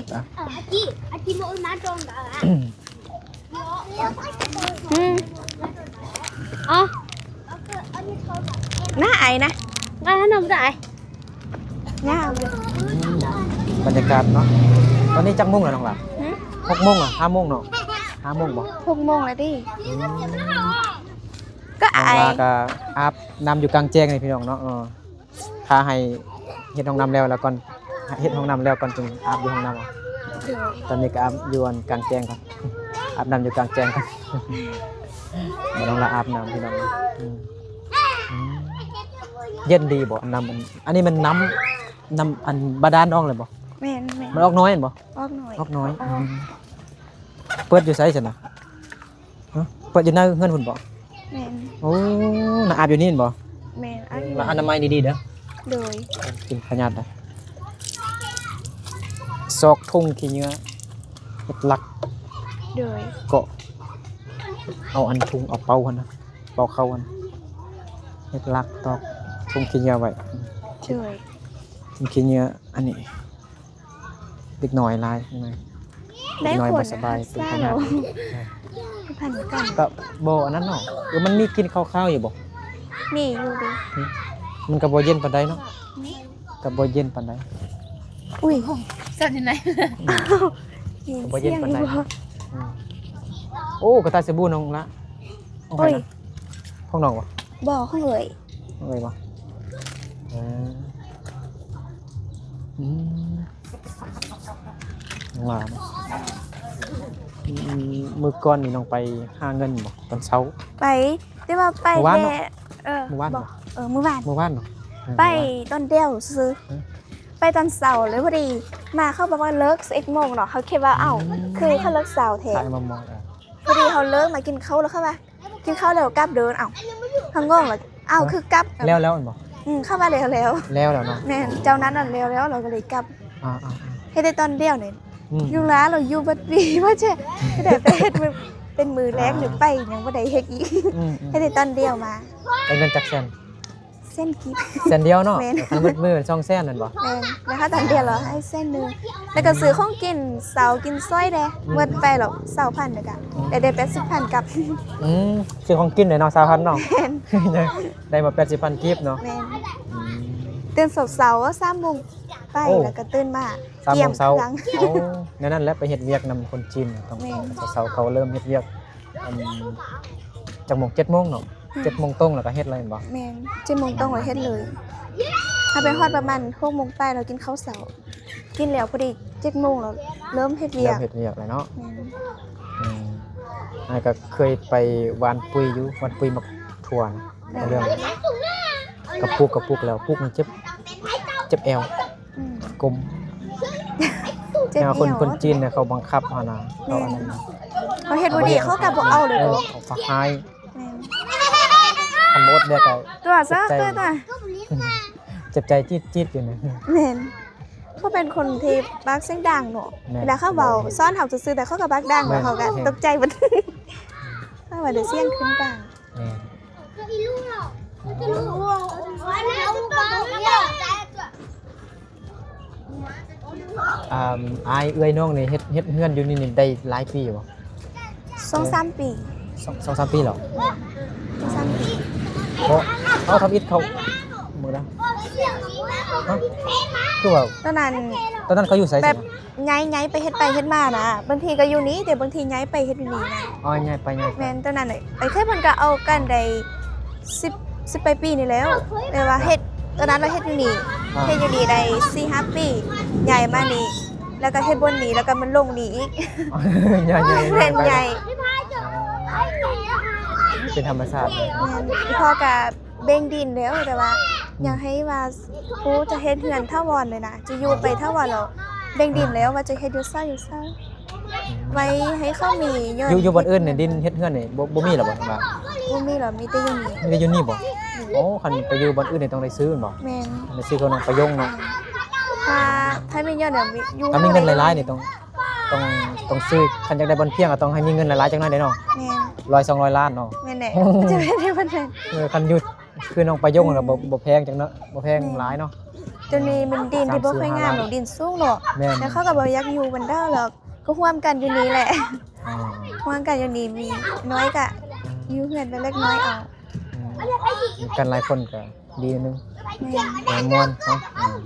ອືມ ອໍ ໜ້າໄອນະ ມາຂະໜົມໄດ້. ຍາວເລີຍ. ອືມ ບັນຍາກາດເນາະ. ຕອນນີ້ຈັກໂມງແລ້ວນ້ອງຫຼ້າ? ຫື? ຫົກໂມງ ຫ້າໂມງເນາະ? ຫ້າໂມງບໍ່? ຫົກໂມງແລ້ວຕິ. ອືມ ກໍອາຍ ນ້ອງຫຼ້າກໍອາບນ້ຳຢູ່ກາງແຈ້ງນີ້ພີ່ນ້ອງເນາະ. ເອີ ຖ້າໃຫ້ເຮັດຫ້ອງນ້ຳແລ້ວ ແລ້ວກ່ອນ ເຮັດຫ້ອງນ້ຳແລ້ວກ່ອນຈຶ່ງອາບຢູ່ຫ້ອງນ້ຳ. ໂດຍ. ຕອນນີ້ກໍອາບຢູ່ອັນກາງແຈ້ງກ່ອນ ອາບນ້ຳຢູ່ກາງແຈ້ງກ່ອນ. ມາລອງລະອາບນ້ຳພີ່ນ້ອງ. ອືມ ອືມ ເຢັນດີບໍ່ ນ້ຳອັນ ອັນນີ້ແມ່ນນ້ຳ ນ້ຳອັນບາດານອອກເລີຍບໍ່? ແມ່ນໆ. ມັນອອກໜ້ອຍແມ່ນບໍ່? ອອກໜ້ອຍ ອອກໜ້ອຍ. ອືມ ເປີດຢູ່ໃສຊັ້ນນະ? ຮະ ເປີດຢູ່ໃນເຮືອນພຸ້ນບໍ່? ແມ່ນ. ໂອ້ ນາອາບຢູ່ນີ້ແມ່ນບໍ່? ແມ່ນ. ອາບຢູ່ ລະອະນາໄມດີໆເດີ. ໂດຍ. ກິນພະຍາດໄດ້. ຊອກຖົງຂີ້ເຫຍື້ອ ເຮັດລັກ. ໂດຍ. ເກາະເອົາອັນທຸງ ເອົາເປົາຫັ້ນນະ ເປົາເຂົ້າຫັ້ນ ເຮັດລັກຕອກຖົງຂີ້ເຫຍື້ອໄວ້. ໂດຍ. ຖົງຂີ້ເຫຍື້ອອັນນີ້ ເດັກນ້ອຍຫຼາຍ ເດັກນ້ອຍບໍ່ສະບາຍ ເປັນພະຍາດ. ພັນກັນ ກໍບໍ່ອັນນັ້ນເນາະ. ເອີ ມັນມີກິ່ນຄາວໆຢູ່ບໍ່? ມີຢູ່ເດ. ມັນກໍບໍ່ເຢັນປານໃດເນາະ. ກໍບໍ່ເຢັນປານໃດ. ອຸ້ຍ ສັ່ນຈັ່ງໃດ? ອືມ ກໍບໍ່ເຢັນປານໃດ. ອືມ ໂອ້ ກະຕ່າຍສະບູນ້ອງລະ. ຂອງໃຜນະ? ຂອງນ້ອງບໍ່? ບໍ່ ຂອງເອື້ອຍ. ເອື້ອຍບໍ່? ເອີ ອືມ ວ່າເນາະ. ອືມ ມື້ກ່ອນນີ້ນ້ອງໄປຫາເງິນບໍ່ ຕອນເຊົ້າ? ໄປ ແຕ່ວ່າໄປແຕ່ ເອີ ມື້ວານບໍ່? ເອີ ມື້ວານ ມື້ວານເນາະ. ເອີ ໄປຕອນດຽວຊື່ໆ. ເອີ ໄປຕອນເຊົ້າເລີຍ ພໍດີມາເຂົາບອກວ່າເລີກສິບເອັດໂມງເນາະ. ເຮົາຄິດວ່າ ເອົ້າ ອືມ ຄືເຂົາເລີກເຊົ້າແທ້ ພອດີເຮົາເລີກມາກິນເຂົ້າແລ້ວເຂົາວ່າ ກິນເຂົ້າແລ້ວກັບເດີ. ເອົ້າ ເຮົາງົງແລ້ວ ເອົ້າ ຄືກັບ ແລ້ວແລ້ວແມ່ນບໍ່? ອືມ ເຂົາວ່າແລ້ວແລ້ວ ແລ້ວແລ້ວເນາະ. ແມ່ນ ເຈົ້ານັ້ນນັ້ນແລ້ວແລ້ວ ເຮົາກໍເລີຍກັບ. ອ່າໆໆ ເຮັດແຕ່ຕອນດຽວນີ້. ອືມ ຢູ່ລາວເຮົາຢູ່ເບິດປີ ວ່າຈະໄດ້ໄປເຮັດມື້ ເປັນມື້ແລກ ອ່າ ຫຼືໄປຍັງບໍ່ໄດ້ເຮັດອີກ. ອືມໆ ເຮັດແຕ່ຕອນດຽວມາ. ໄດ້ເງິນຈັກແສນ? ແສນກີບ ແສນດຽວເນາະ. ແມ່ນ ຄັນໝົດມື້ແມ່ນສອງແສນແມ່ນບໍ່? ແມ່ນ ແລ້ວເຮົາຕອນດຽວເຮົາໃຫ້ແສນໜຶ່ງ ແລ້ວກໍຊື້ຂອງກິນເຊົ້າກິນຊ່ອຍແດ່ ໝົດໄປແລ້ວຊາວພັນ ແລ້ວກໍໄດ້ໄດ້ແປດສິບພັນກັບ. ອືມ ຊື້ຂອງກິນເລີຍເນາະ ຊາວພັນເນາະ. ແມ່ນ ໄດ້ມາແປດສິບພັນກີບເນາະ. ແມ່ນ ອືມ ຕື່ນເຊົ້າໆ ສາມໂມງໄປ ໂອ້ ແລ້ວກໍຕື່ນມາ ສາມໂມງເຊົ້າ. ໂອ້ ແນວນັ້ນແຫຼະ ໄປເຮັດວຽກນຳຄົນຈີນ ຕ້ອງ ແມ່ນ ເຊົ້າໆ ເຂົາເລີ່ມເຮັດວຽກ ອັນ ຈັກໂມງ? ເຈັດໂມງເນາະ. ອືມ ເຈັດໂມງຕົງແລ້ວກໍເຮັດເລີຍແມ່ນບໍ່? ແມ່ນ ເຈັດໂມງຕົງແລ້ວເຮັດເລີຍ. ເຮົາໄປຮອດປະມານຫົກໂມງປາຍ ແລ້ວກິນເຂົ້າເຊົ້າ ກິນແລ້ວພໍດີເຈັດໂມງ ແລ້ວເລີ່ມເຮັດວຽກ ເລີ່ມເຮັດວຽກແລ້ວເນາະ. ແມ່ນ ອືມ ອ້າຍກໍເຄີຍໄປຫວ່ານປຸ໋ຍຢູ່ ຫວ່ານປຸ໋ຍໝາກຖົ່ວນະ ເລື່ອງກະປຸກ ກະປຸກແລ້ວປຸກນີ້ເຈັບ ເຈັບແອວ. ອືມ ກົມ ເຈັບແອວ. ຄົນ ຄົນຈີນເນຍ ເຂົາບັງຄັບເຮົານະ. ແມ່ນ ເຂົາເຮັດບໍ່ດີ ເຂົາກໍບໍ່ເອົາເລີຍ. ເອີ ເຂົາກໍຮ້າຍ. ແມ່ນ ຄັນບໍ່ອົດແດ່ກໍຕົວະຊະ ຕົວະ ຕົວະ ເຈັບໃຈຈີດໆຢູ່ນະ. ແມ່ນ ເຂົາເປັນຄົນທີ່ປາກສຽງດັງເນາະ. ແມ່ນ ເວລາເຂົາເວົ້າ ແມ່ນ ສອນເຮົາຊື່ໆ ແຕ່ເຂົາກໍປາກດັງ. ແມ່ນ ເຂົາກໍ ແມ່ນ ຕົກໃຈເບິດ ເຂົາວ່າໄດ້ສຽງຂຶ້ນດັງ. ແມ່ນ ອ່າ ອ້າຍເອື້ອຍນ້ອງນີ້ເຮັດ ເຮັດເຮືອນຢູ່ນີ້ນີ້ໄດ້ຫຼາຍປີບໍ່? ສອງສາມປີ. ສອງ ສອງສາມປີແລ້ວ. ສອງສາມປີ. ບໍ່ ເອົາ ທຳອິດເຂົາ ມື້ໃດ? ຮະ? ຄືວ່າ ຕອນນັ້ນ ຕອນນັ້ນເຂົາຢູ່ໃສ? ແບບ ຍ້າຍ ຍ້າຍໄປເຮັດໄປເຮັດມານະ ບາງທີກໍຢູ່ນີ້ ແຕ່ບາງທີຍ້າຍໄປເຮັດຢູ່ນີ້ນະ. ອໍ ຍ້າຍໄປ ຍ້າຍໄປ. ແມ່ນ ຕອນນັ້ນເອື້ອຍເຄີຍເພິ່ນກໍເອົາກັນໄດ້ສິບ ສິບປາຍປີນີ້ແລ້ວ ແຕ່ວ່າເຮັດ ຕອນນັ້ນລາວເຮັດຢູ່ນີ້ ອ່າ ເຮັດຢູ່ນີ້ໄດ້ສີ່ຫ້າປີ ຍ້າຍມານີ້ ແລ້ວກໍເຮັດບ່ອນນີ້ ແລ້ວກໍມາລົງນີ້ອີກ. ຍ້າຍ ຍ້າຍ ແມ່ນ ຍ້າຍໄປເນາະ. ອໍ ເປັນທຳມະຊາດເລີຍ. ແມ່ນ ພໍ່ກໍ ແບ່ງດິນແລ້ວ ແຕ່ວ່າ ອືມ ຢາກໃຫ້ວ່າຜູ້ຈະເຮັດເຮືອນຖາວອນເລີຍນະ ຈະຢູ່ໄປຖາວອນແລ້ວ ແບ່ງດິນແລ້ວວ່າຈະເຮັດຢູ່ໃສຢູ່ໃສ ອືມ ໄວ້ໃຫ້ເຂົາມີ. ຢູ່ ຢູ່ບ່ອນອື່ນນີ້ ດິນເຮັດເຮືອນນີ້ ບໍ່ ບໍ່ມີແລ້ວບໍ່? ວ່າ ບໍ່ມີແລ້ວ ມີແຕ່ຢູ່ນີ້. ມີແຕ່ຢູ່ນີ້ບໍ່? ອືມ ໂອ້ ຄັນໄປຢູ່ບ່ອນອື່ນນີ້ຕ້ອງໄດ້ຊື້ແມ່ນບໍ່? ແມ່ນ ໄດ້ຊື້ເຄື່ອງປະໂຍງເນາະ. ຖ້າ ຖ້າມີເງິນນີ້ ຢູ່ ຖ້າມີເງິນຫຼາຍໆນີ້ຕ້ອງ ຕ້ອງ ຕ້ອງຊື້ ຄັນຢາກໄດ້ບ່ອນພຽງກໍຕ້ອງໃຫ້ມີເງິນຫຼາຍໆຈັກໜ້ອຍເດ້ເນາະ. ແມ່ນ ຮ້ອຍສອງຮ້ອຍລ້ານເນາະ. ແມ່ນແຫຼະ ໂອ້ໂຫ ຈະເປັນໄດ້ປານໃດ? ເອີ ຄັນຢູ່ຄືນ້ອງປະໂຍງ ອືມ ກໍບໍ່ ບໍ່ແພງຈັກເນາະ ບໍ່ແພງ ແມ່ນ ຫຼາຍເນາະ. ຈົນມີ ອືມ ມີດິນທີ່ບໍ່ຄ່ອຍງາມ ດິນສູງເນາະ. ແມ່ນ ແລ້ວເຂົາກໍບໍ່ຢາກຢູ່ບັນດາແລ້ວ ກໍຮ່ວມກັນຢູ່ນີ້ແຫຼະ. ອ່າ ຮ່ວມກັນຢູ່ນີ້ ມີນ້ອຍກໍ ອືມ ຢູ່ເຮືອນໄປເລັກນ້ອຍເອົາ. ອືມ ກັນຫຼາຍຄົນກໍ ດີໜຶ່ງ ແມ່ນ ມ່ວນເນາະ. ອືມ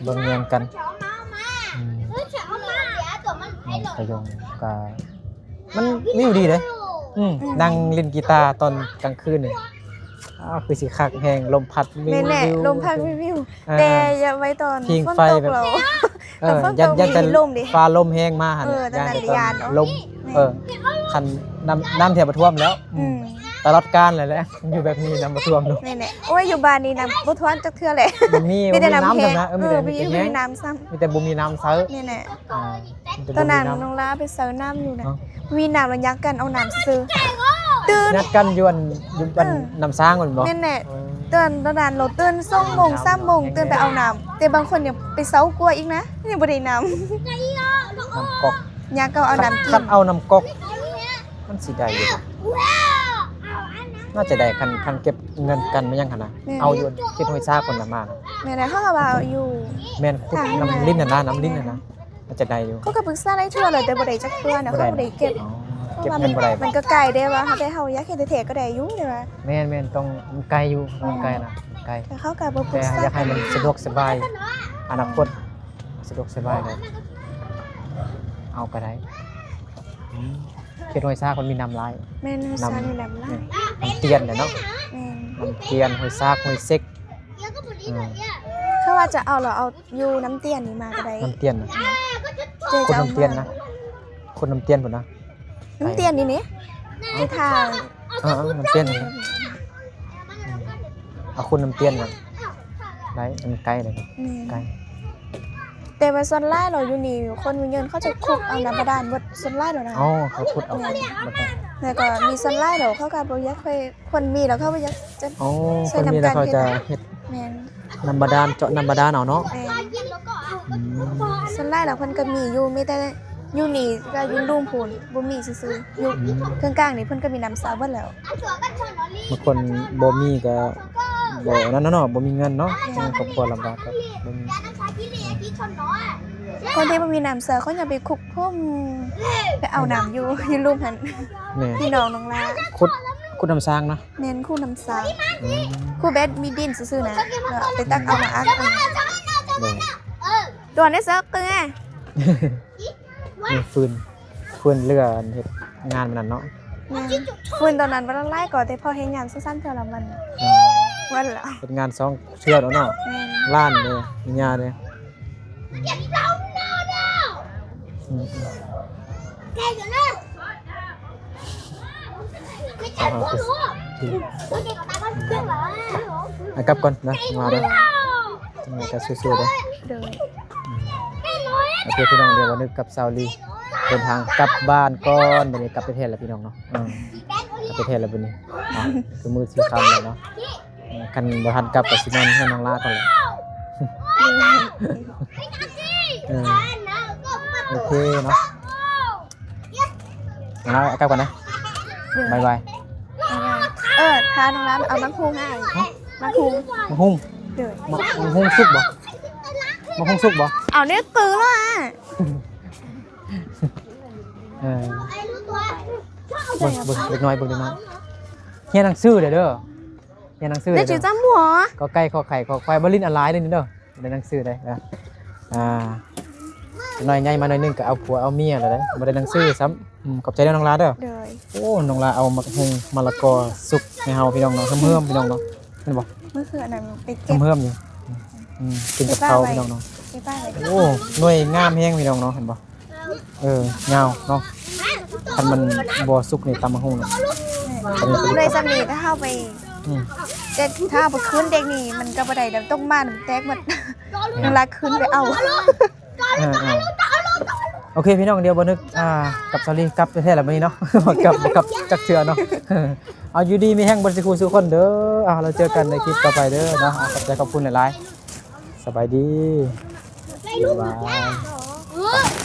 ເບິ່ງແຍງກັນ. ອືມ ແມ່ນ ປະໂຍງກະ ມັນວິວດີເດ້. ອືມ ອືມ ນັ່ງຫຼິ້ນກີຕາຕອນກາງຄືນນີ້ ອ້າວ ຄືຊິຄັກແຮງ ລົມພັດວິວ. ແມ່ນແຫຼະ ລົມພັດວິວ. ອ່າ ແຕ່ຢ່າໄວ້ຕອນຝົນຕົກແລ້ວ ເອີ ຢ້ານ ຢ້ານແຕ່ຟ້າລົມແຮງມາຫັ້ນແຫຼະ ຢ້ານແຕ່ຕອນລົມ. ເອີ ຄັນນ້ຳ ນ້ຳແທບບໍ່ຖ້ວມແລ້ວ. ອືມ ຕະຫຼອດການແຫຼະ ຢູ່ແບບນີ້ນ້ຳບໍ່ຖ້ວມເນາະ. ແມ່ນແຫຼະ ໂອ້ຍ ຢູ່ບ້ານນີ້ນ້ຳບໍ່ຖ້ວມຈັກເທື່ອແຫຼະ. ບໍ່ມີ ມີແຕ່ນ້ຳແຫ້ງ. ເອີ ມີແຕ່ບໍ່ມີນ້ຳໃຊ້. ແມ່ນແຫຼະ ອ່າ ຕອນນັ້ນນ້ອງລາໄປເຊີນ້ຳຢູ່ນະ ມີນ້ຳແລ້ວຍັກກັນເອົານ້ຳຊື່ໆ ຕື່ນ ຍັກກັນຢູ່ອັນ ຢູ່ອັນ ເອີ ນ້ຳສ້າງແມ່ນບໍ່? ແມ່ນແຫຼະ ເອີ ຕອນ ຕອນນັ້ນເຮົາຕື່ນສອງໂມງ ສາມໂມງ ຕື່ນໄປເອົານ້ຳ ແຕ່ບາງຄົນຍັງໄປເຊົ້າກວ່າອີກນະ ຍັງບໍ່ໄດ້ນ້ຳ. ນ້ຳກອກ ຍາເກົ່າເອົານ້ຳກິນ ຄັນເອົານ້ຳກອກມັນຊິໄດ້ຢູ່ບໍ່? ໜ້າຈະໄດ້ ຄັນ ຄັນເກັບເງິນກັນມາຫຍັງຫັ້ນນະ. ແມ່ນ ເອົາຢູ່ເຂດຫ້ວຍຊາກພຸ້ນນະມາ. ແມ່ນແຫຼະ ເຮົາກໍວ່າຢູ່ ແມ່ນ ຂຸດນ້ຳລິນຫັ້ນນະ ນ້ຳລິນຫັ້ນນະ ໜ້າຈະໄດ້ຢູ່. ເຂົາກໍປຶກສາຫຼາຍເທື່ອແລ້ວ ແຕ່ບໍ່ໄດ້ຈັກເທື່ອນະ ບໍ່ໄດ້ ເຂົາບໍ່ໄດ້ເກັບ. ອໍ ເກັບເງິນບໍ່ໄດ້. ມັນກໍໄກເດ້ວ່າ ເຮົາ ແຕ່ເຮົາຢາກເຮັດແທ້ໆກໍໄດ້ຢູ່ ແຕ່ວ່າ ແມ່ນໆ ຕ້ອງ ມັນໄກຢູ່ ມັນໄກນະ ໄກ ແຕ່ເຂົາກໍບໍ່ປຶກສາ ຢາກໃຫ້ມັນສະດວກສະບາຍ ອະນາຄົດ ສະດວກສະບາຍ ເອົາກໍໄດ້. ອືມ ເຂດຫ້ວຍຊາກມັນມີນ້ຳຫຼາຍ. ແມ່ນ ຫ້ວຍຊາກມີນ້ຳຫຼາຍ ນ້ຳຕຽນແຫຼະເນາະ. ແມ່ນ ນ້ຳຕຽນ ຫ້ວຍຊາກ ຫ້ວຍເຊັກ. ເອີ ເຂົາວ່າຈະເອົາ ເອົາຢູ່ນ້ຳຕຽນນີ້ມາກໍໄດ້. ນ້ຳຕຽນນະ ແມ່ນ ເຈົ້າຈະເອົາມາ ຂຸດນ້ຳຕຽນນະ ຂຸດນ້ຳຕຽນພຸ້ນນະ. ນ້ຳຕຽນນີ້ນີ້ ຢູ່ທາງ ເອີໆ ນ້ຳຕຽນນີ້ ອືມ ເອົາຂຸດນ້ຳຕຽນນະ ໄດ້ ມັນໄກເດ້. ແມ່ນ ໄກ ແຕ່ວ່າສ່ວນຫຼາຍແລ້ວຢູ່ນີ້ ຄົນມີເງິນເຂົາຈະຂຸດເອົານ້ຳບາດານເບິດ ສ່ວນຫຼາຍແລ້ວນະ. ອໍ ເຂົາຂຸດເອົາ ແມ່ນ ແລ້ວກໍມີສ່ວນຫຼາຍແລ້ວເຂົາກໍບໍ່ຢາກໃຫ້ ຄົນມີແລ້ວເຂົາບໍ່ຢາກຈະ ອໍ ໃຊ້ນ້ຳກັນ ຄົນມີແລ້ວເຂົາຈະເຮັດ ເຮັດ ແມ່ນ ນ້ຳບາດານ ເຈາະນ້ຳບາດານເອົາເນາະ. ແມ່ນ ອືມ ສ່ວນຫຼາຍແລ້ວເພິ່ນກໍມີຢູ່ ມີແຕ່ຢູ່ນີ້ກໍຢູ່ລຸ່ມພຸ້ນ ບໍ່ມີຊື່ໆ ຢູ່ ອືມ ເຄິ່ງກາງນີ້ເພິ່ນກໍມີນ້ຳໃຊ້ເບິດແລ້ວ. ບາງຄົນບໍ່ມີກໍ ບໍ່ນັ້ນເນາະ ບໍ່ມີເງິນເນາະ ເອີ ຄອບຄົວລຳບາກກໍບໍ່ມີ. ຄົນທີ່ບໍ່ມີນ້ຳໃຊ້ ຄົນຢ່າໄປຄຸກພຸ້ມ ໄປເອົານ້ຳຢູ່ ຢູ່ລຸ່ມຫັ້ນ. ແມ່ນ ພີ່ນ້ອງນ້ອງຫຼ້າ ຂຸດ ຂຸດນ້ຳສ້າງເນາະ. ແມ່ນ ຂຸດນ້ຳສ້າງ ອືມ ຂຸດແບບມີດິນຊື່ໆນະ ແລ້ວໄປຕັກເອົາມາອັດເອົາ. ໂດຍ ຕົວໃນເຊີກເຕີ ມີຟືນ ຟືນເຫຼືອເຮັດງານມື້ນັ້ນເນາະ. ແມ່ນ ຟືນຕອນນັ້ນມັນຫຼາຍກວ່າ ແຕ່ພໍເຮັດງານສັ້ນໆເທື່ອລະມັນ ອືມ ວັນລະ ເຮັດງານສອງເທື່ອແລ້ວເນາະ. ແມ່ນ ຫຼານເດ້ ແມ່ຍ່າເດ້. ອືມ ເອົາ ເອົາ ເອົາກັບກ່ອນນະ ວ່າເດີ ຈັ່ງໃດກໍສູ້ໆເດີ. ໂດຍ ໂອເຄ ພີ່ນ້ອງ ດຽວວັນນຶກກັບສາວລີເດີນທາງກັບບ້ານກ່ອນ. ບັດນີ້ກັບໄປແທ້ແລ້ວພີ່ນ້ອງເນາະ ເອີ ກັບໄປແທ້ແລ້ວບັດນີ້ ອ່າ ຄືມື້ຊິຄ່ຳແລ້ວເນາະ. ເອີ ຄັນບໍ່ທັນກັບກໍຊິນອນເຮືອນນ້ອງຫຼ້າກ່ອນແຫຼະ. ເອີ ໂອເຄເນາະ ນ້ອງຫຼ້າກັບກ່ອນນະ. ບາຍບາຍ. ເອີ ຖ້ານ້ອງຫຼ້າເອົາໝາກຫຸ່ງໃຫ້ ໝາກຫຸ່ງ ໝາກຫຸ່ງ. ໂດຍ ໝາກຫຸ່ງສຸກບໍ່? ໝາກຫຸ່ງສຸກບໍ່? ເອົາແນວຕື່ລະ. ເອີ ເບິ່ງ ເບິ່ງເດັກນ້ອຍ ເບິ່ງເດັກນ້ອຍ ຮຽນໜັງສືເດີ ຮຽນໜັງສືເດີ. ໄດ້ຈື່ຈຳຫົວ ກ ໄກ່ ຂ ໄຂ່ ຄ ຄວາຍ ບໍ່ຫຼິ້ນອອນລາຍເດີນີ້ເດີ. ໄດ້ໜັງສືໄດ້ ອ່າ ໜ້ອຍໃຫຍ່ມາໜ້ອຍໜຶ່ງກໍເອົາຜົວເອົາເມຍແລ້ວເດ້ ບໍ່ໄດ້ໜັງສືຊ້ຳ. ອືມ ຂອບໃຈເດີນ້ອງຫຼ້າເດີ. ໂດຍ ໂອ້ ນ້ອງຫຼ້າເອົາໝາກຫຸ່ງ ມະລະກອເສຸກໃຫ້ເຮົາພີ່ນ້ອງເນາະ ເຫີມໆ ພີ່ນ້ອງເນາະ ເຫັນບໍ່? ມື້ຄືອັນນັ້ນໄປເກັບ ເຫີມໆຢູ່. ອືມ ກິນກັບເຂົ້າພີ່ນ້ອງເນາະ. ໂອ້ ໜ່ວຍງາມແຮງພີ່ນ້ອງເນາະ ເຫັນບໍ່? ເອີ ຍາວເນາະ ຄັນມັນບໍ່ສຸກນີ້ຕຳບັກຫຸ່ງເນາະ. ໜ່ວຍສ່ຳນີ້ຖ້າເຮົາໄປ ອືມ ແຕ່ຖ້າເອົາໄປຄືນເດັກນີ້ມັນກໍບໍ່ໄດ້ດອກ ຕົກມາມັນແຕກໝົດ. ເອີ ນ້ອງຫຼ້າຄືນໄປເອົາ. ເອີໆ ໂອເຄ ພີ່ນ້ອງ ດຽວບໍ່ນຶກ ອ່າ ກັບສາວລີກັບແທ້ແລ້ວມື້ນີ້ເນາະ ບໍ່ກັບ ບໍ່ກັບຈັກເທື່ອເນາະ. ເອົາ ຢູ່ດີມີແຮງເບິດສູ່ຄູ່ສູ່ຄົນເດີ. ເອົາ ແລ້ວເຈີກັນໃນຄລິບຕໍ່ໄປເດີເນາະ. ເອົາ ຂອບໃຈຂອບຄຸນຫຼາຍໆ. ສະບາຍດີ ບາຍບາຍ.